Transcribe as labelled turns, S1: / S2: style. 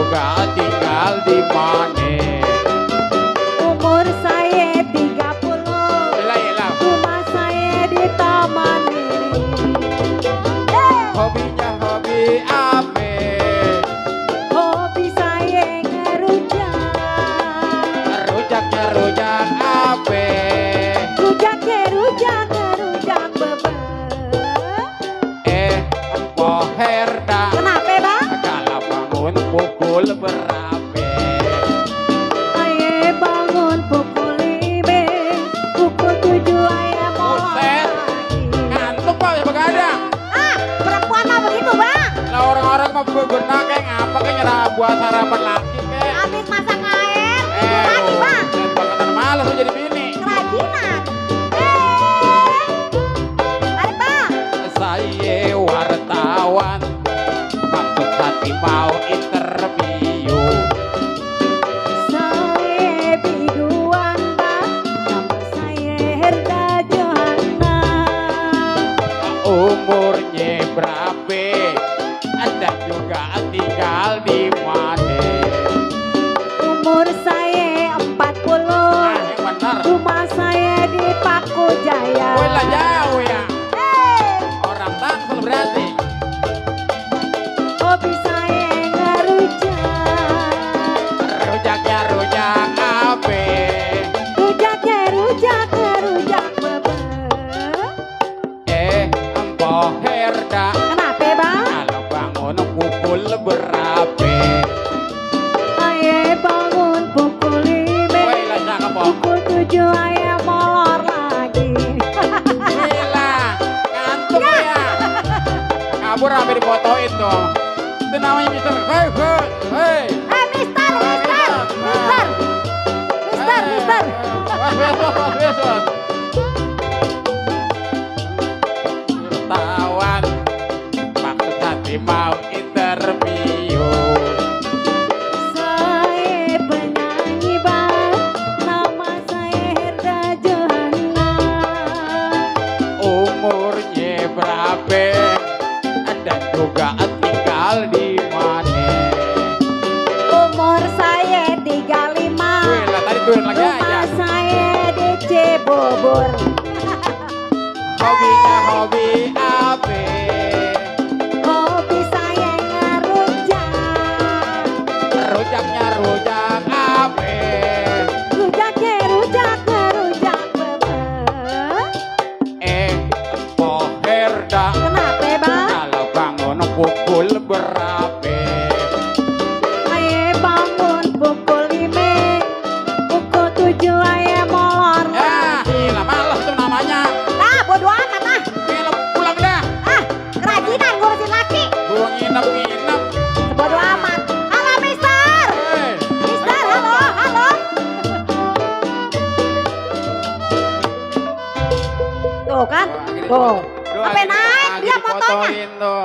S1: juga tinggal di mana.
S2: Umur saya 30.
S1: Yelah.
S2: Rumah saya di taman ini.
S1: Hobinya hobi apa?
S2: Hobi saya ngerujak.
S1: Rujaknya rujak apa?
S2: Rujaknya rujak bebek.
S1: Empoh Herda,
S2: Kenapa bang?
S1: kalau bangun pukul berapa?
S2: Aye bangun pukul 5. Pukul 7 ayah molor
S1: Buset.
S2: lagi.
S1: Ngantuk pak ya begadang.
S2: Perempuan mah begitu bang.
S1: Lah orang-orang mah bebenah kayak ngapa kayak nyerah buat sarapan laki kayak.
S2: Habis masak air tidur lagi bang.
S1: Dan bangetan malas lu jadi bini.
S2: Kerajinan. Mari bang.
S1: Saya wartawan, maksud hati mau interview.
S2: Saya biduan bang. Nama saya Herda Johanna.
S1: Umurnya berapa? Anda juga tinggal di mana?
S2: Umur saya 40.
S1: Yang benar.
S2: Rumah saya di Paku Jaya.
S1: Woi lah jauh ya. Orang Tangsel berarti.
S2: Hobi saya ngerujak.
S1: Rujaknya rujak apa?
S2: Rujaknya rujak bebek.
S1: Empoh Herda,
S2: Kenapa bang?
S1: kalau bangun pukul berapa?
S2: Aye bangun pukul 5.
S1: Woi lah cakep po.
S2: Pukul 7 ayah molor lagi.
S1: Gila, ngantuk ya. Kabur sampai difotoin tuh. Itu namanya Mister. Hei.
S2: Mister.
S1: Besok. Wartawan, maksud hati mau interview.
S2: Saya penyanyi bang. Nama saya Herda Johanna.
S1: Umurnya berapa? Dan juga tinggal di mana?
S2: Umur saya 35.
S1: Wih lah tadi turun lagi aja.
S2: Rumah saya di Cibubur.
S1: Hobinya hobi apa?
S2: Hobi saya ngerujak.
S1: Rujaknya rujak apa?
S2: Rujaknya rujak bebek.
S1: Empoh Herda,
S2: Kenapa bang?
S1: kalau bangun pukul berapa?
S2: Aye bangun pukul 5. Pukul 7 ayah molor
S1: Ya,
S2: lagi.
S1: gila malas tuh namanya.
S2: Bodo amat ah.
S1: Gila pulang dah.
S2: Kerajinan ngurusin laki.
S1: Gua nginep.
S2: Bodo amat. Halo mister.
S1: Hei.
S2: Mister, halo. Tuh kan? Tuh.